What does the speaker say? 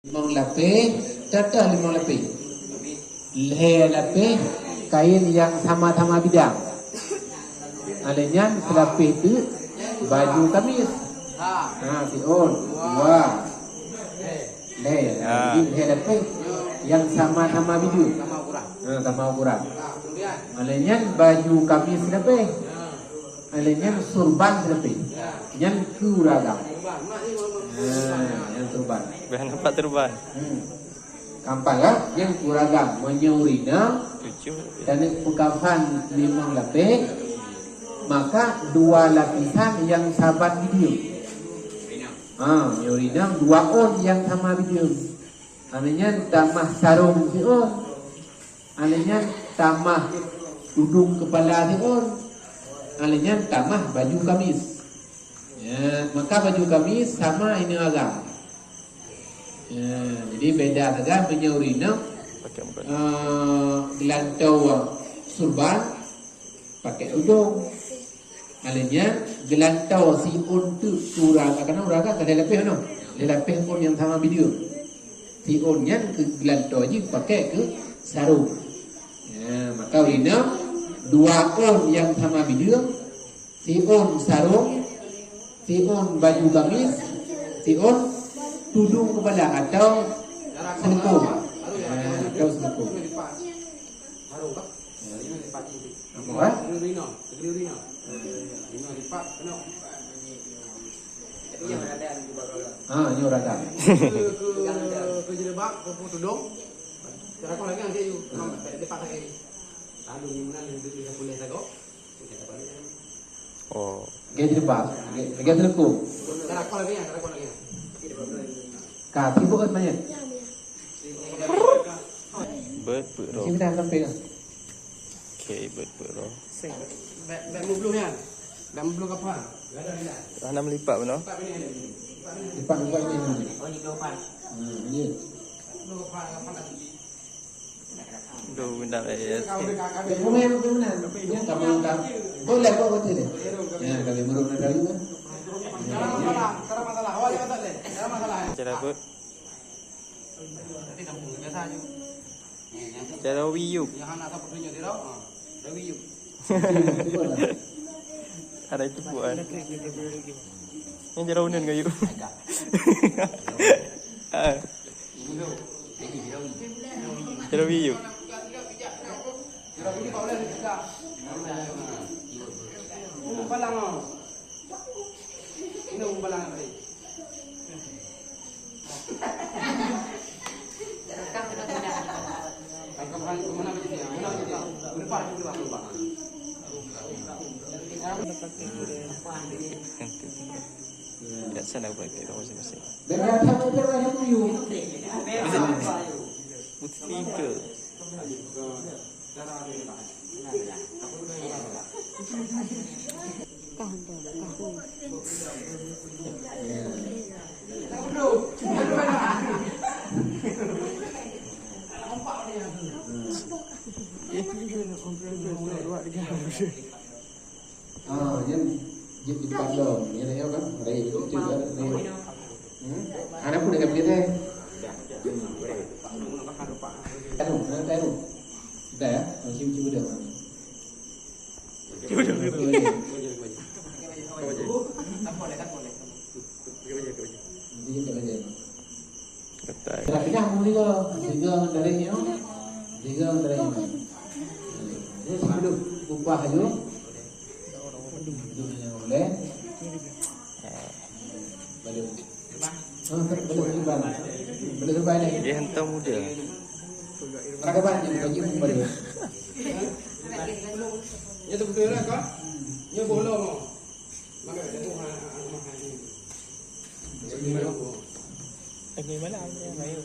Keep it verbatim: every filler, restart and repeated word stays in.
Limong lapéh, contoh limong lapéh. Lhèe lapéh kain nyang sama-sama bidang. Alèh nyan seulapéh teuk baju kamis. Ha, siôn, dua, lhèe. Ha, jadi lhèe lapéh nyang sama-sama bidang. Ha, sama ukuran. Alèh nyan baju kamis lapéh. Alèh nyan surban seulapéh. Nyan keu ureueng agam. Ha, nyan surban. Bah nampak surban. Hmm. Kampala nyang keu ureueng agam, meunyoe ureueng inong, tujoh. Taneuk peukafan limong lapéh, maka dua lapisan nyang saban bideueng. Ha, meunyoe ureueng inong dua ôn nyang sama bideueng. Alèh nyan tamah sarong siôn. Alèh nyan tamah tudong keupala siôn. Alèh nyan tamah baju kamis. Ya, maka baju kamis sama inong agam. Ya, jadi beda saja meunyoe ureueng inong, eh, geulantoe surban, pakai tudong. Alèh nyan geulantoe siôn teuk keu ureueng agam, karena ureueng agam ka lhèe lapéh nyoe. Lhèe lapéh ôn nyang sama bideueng. Siôn nyan keu geulantoe jih pakai keu sarong. Ya, maka ureueng inong dua ôn nyang sama bideueng, siôn sarong, siôn baju gamis, siôn tudong keupala atau seuleukoe. Ya, atau seuleukoe. Apa? Ha, nyoe ragam. Oh. Gaya jilbab, gaya, gaya telekung. Ka sibuk kan banyak. Beuet peuet roh. Sini dah sampai dah. Okey, beuet peuet roh. Bèk, bèk meubloe nyan. Bèk meubloe kapal. Hana meulipat bunoe. Lipat, lipat ni. Hmm, ya. Duh, benda eh. Boleh, boleh, boleh. Ya, kami meruk nak tahu kan. Cara apa? Cara wiyup. Ada itu bukan. Yang cara unen kayu. Ah. Cara wiyup. Kat sana berarti dah masing-masing. Betul ke? Ah, nyan jeuet dipat lom. Nyan ayo kan, rai itu juga. Hmm? Ada pun dekat kita. Tahu, nah, tahu. Dah ya, masih cuba dah. Cuba dah. Cuba dah. Nanti kita aja. Betul. Dah pernah mula tiga, tiga dari ni, oh. Tiga dari ni. Jadi sebelum upah tu, tu yang boleh. Balik. Ha, balik, balik. Balik, balik. Dia hantar muda. Ada banyak bagi balik. Ya, tu betul lah, kak. Ya, bolong. Maka dia tu, ha, ha, ha, ha. Lagi mana? Yang lain.